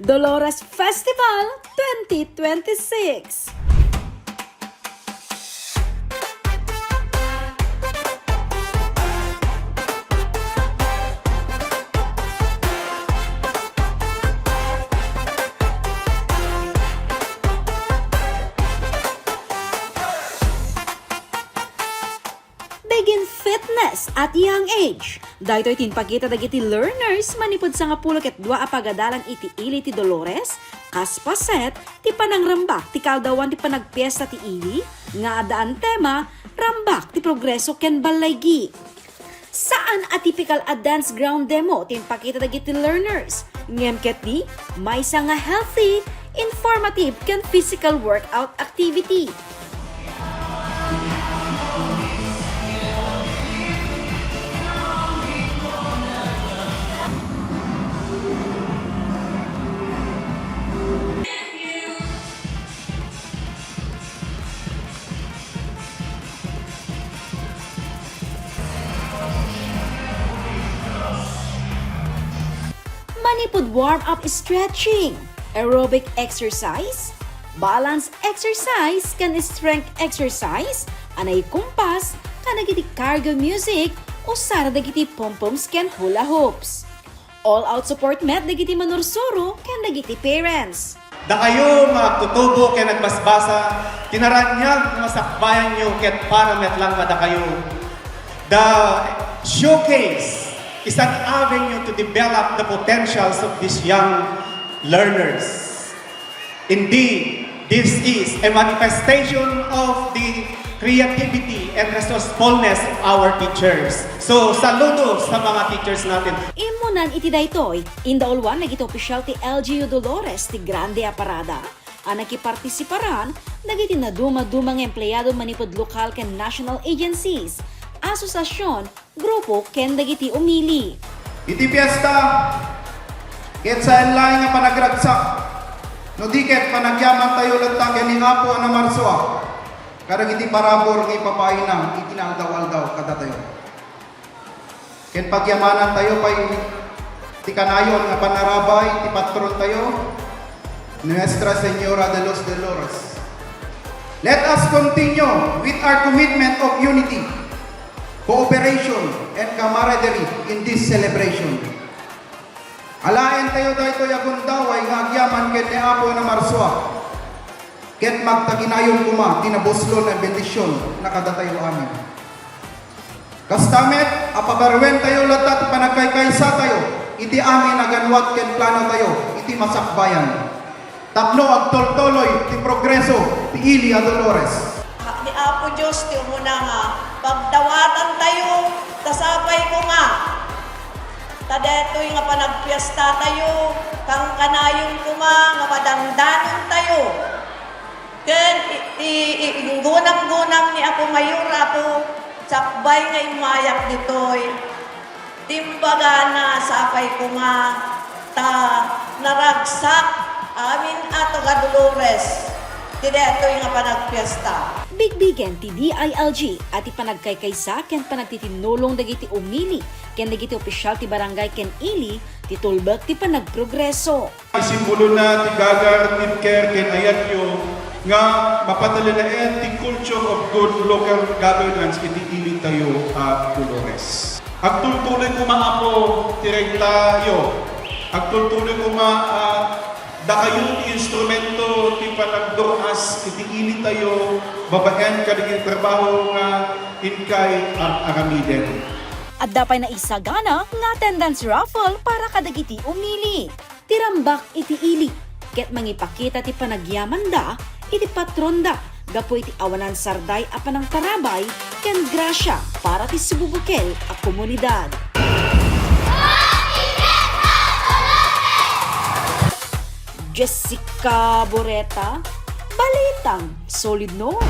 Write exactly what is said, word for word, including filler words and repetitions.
Dolores Festival twenty twenty-six. Begin fitness at young age. Daytoy ti impakita dagiti learners manipud sangapulo ket dua a pagadalan iti ili ti Dolores, kas paset, ti panangrambak ti kaaldawan ti panagpiesta ti ili, nga addaan tema, Rambak ti Progreso ken Ballaygi. Saan a typical a dance ground demo ti impakita dagiti learners, ngem ketdi maysa nga healthy, informative, ken physical workout activity. Manipud warm-up stretching, aerobic exercise, balance exercise, ken strength exercise, a naikumpas kadagiti cardio music, usar dagiti pom-poms ken hula hoops. All-out support met dagiti manursuro ken dagiti parents. Dakayo nga agtutubo ken agbasbasa, ti naraniag nga masakbayanyo ket para met lang kadakayo. The showcase is an avenue to develop the potentials of these young learners. Indeed, this is a manifestation of the creativity and resourcefulness of our teachers. So, saludo sa mga teachers natin. Immunan iti daytoy, indauluan dagiti opisyal ti L G U Dolores ti grande a parada a nakipartisiparan dagiti nadumaduma nga empleyado manipud lokal ken national agencies, asosasion, grupo ken dagiti umili. Iti fiesta, ket saan laeng nga panagragsak, no di ket panagyamantayo latta ken ni Apo a Namarsua kadagiti parabur nga ipapaayna iti naaldaw-aldaw kadatayo. Ken pagyamanantayo pay ti kanayon nga panarabay ti patrontayo, Nuestra Señora de los Dolores. Let us continue with our commitment of unity, cooperation, and camaraderie in this celebration. Alaentayo daytoy a gundaway nga agyaman ken ni Apo a Namarsua, ket magtaginayon koma ti nabuslon a bendision na kadatayo amin. Kasta met a pabaruentayo latta ti panagkaykaysatayo iti amin a ganwat ken planotayo iti masakbayan. Tapno agtultuloy ti progreso ti ili a Dolores. Ni Apo Dios ti umuna nga pagdawatantayo, ta sapay koma ta daytoy nga panagpiestatayo, kankanayon koma nga madandanontayo. Ken i-, i-, i-, inggunamgunam ni Apo Mayor, Apo, sakbay nga immayak ditoy. Timbagana, sapay koma, ta naragsak amin a taga-Dolores ti daytoy nga panagpiesta. Bigbigen ti D I L G a ti panagkaykaysa ken panagtitinnulong dagiti umili ken dagiti opisyal ti barangay ken ili ti tulbek ti panagprogreso. Isimbolona ti gagar, ti care ken ayatyo nga mapatalaen ti culture of good local governance iti ilitayo a Dolores. Agtultuloy koma, Apo, ti reytayo. Agtultuloy koma, ah, dakayo ti instrumento ti panagdur-as iti ilitayo babaen kadagiti trabaho nga inkay ar-aramiden. Adda pay naisagana nga attendance raffle para kadagiti umili. Ti rambak iti ili, ket mangipakita ti panagyamanda iti patronda gapu iti awanan sarday a panangtarabay ken grasia para ti sububukel a komunidad. Jessica Boreta, Balitang Solid North.